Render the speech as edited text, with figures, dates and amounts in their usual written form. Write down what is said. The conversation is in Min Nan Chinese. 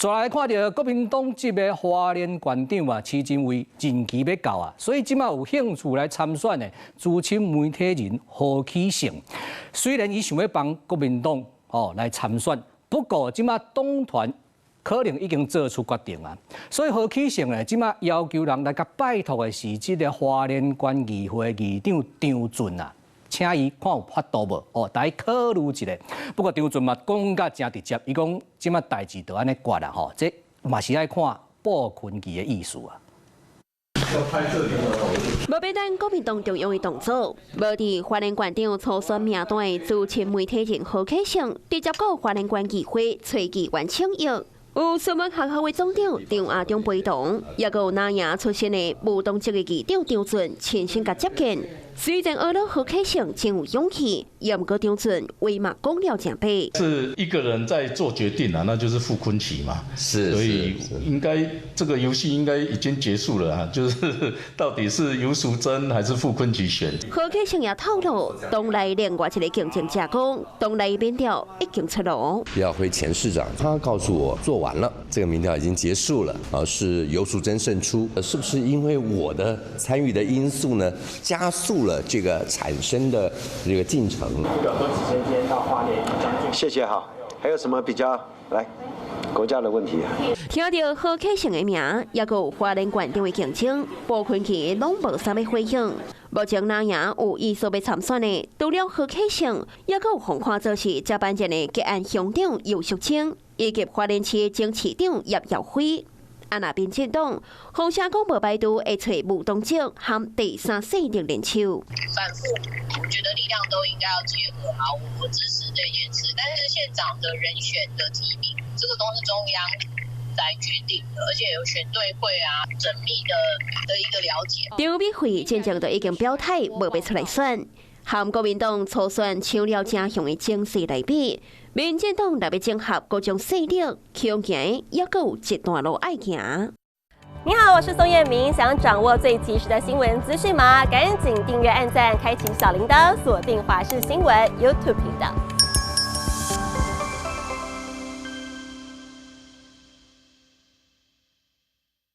再來看著國民黨籍的花蓮縣長啊，徐榛蔚任期欲到啊，所以這馬有興趣來參選的資深媒體人何啟勝，雖然伊想欲幫國民黨哦來參選，不過這馬黨團可能已經做出決定啊，所以何啟勝呢，這馬要求人來共拜託的是這个花蓮縣議會議長張俊啊，請伊看有法度無？哦，來考慮一下。不過張俊嘛講甲誠直接，伊講這馬代誌就按呢決啦吼，這嘛是愛看傅崐萁的意思啊。無欲等國民黨中央的動作，無佇花蓮縣長初選名單的資深媒體人何啟勝，直接到花蓮縣議會揣議員請約。有新聞學校的總長張亞中陪同，也閣有藍營出身的無黨籍的議長張俊親身共接見。雖然呵咾何啟勝真有勇氣，也毋過張俊話嘛講了誠白。是一個人在做決定啊，那就是傅崐萁嘛。所以應該這個遊戲應該已經結束了啊，就是到底是游淑珍還是傅崐萁選？何啟勝也透露，黨內另外一个競爭者講，黨內民調已經出爐。廖輝前市長，他告訴我做完了，這個民調已經結束了，啊，是游淑珍勝出，是不是因為我的參與的因素呢，加速了這個產生的這個進程？謝謝哈，還有什麼比較來國家的問題？聽著何啟勝的名，也閣有花蓮縣長的競爭，傅崐萁攏無啥物回應。目前藍營有意思欲參選的，除了何啟勝，也閣有予看做是接班人的吉安鄉長游淑清，以及花蓮市前市長葉耀輝。啊，若民進黨，風聲講無排除會揣無黨籍和第三勢力聯手。反覆，我覺得力量都應該要結合啊！我支持這件事，但是縣長的人選的提名，這個都是中央來決定的，而且有選對會啊，縝密的一個了解。張美惠進前就已經表態，無欲出來選。和國民黨初選搶了誠雄的情勢來比，民進黨若欲整合各種勢力，恐驚猶閣有一段路愛行。你好，我是宋燕明，想掌握最及時的新聞資訊嗎？趕緊訂閱、按讚、開啟小鈴鐺，鎖定華視新聞 YouTube 頻道。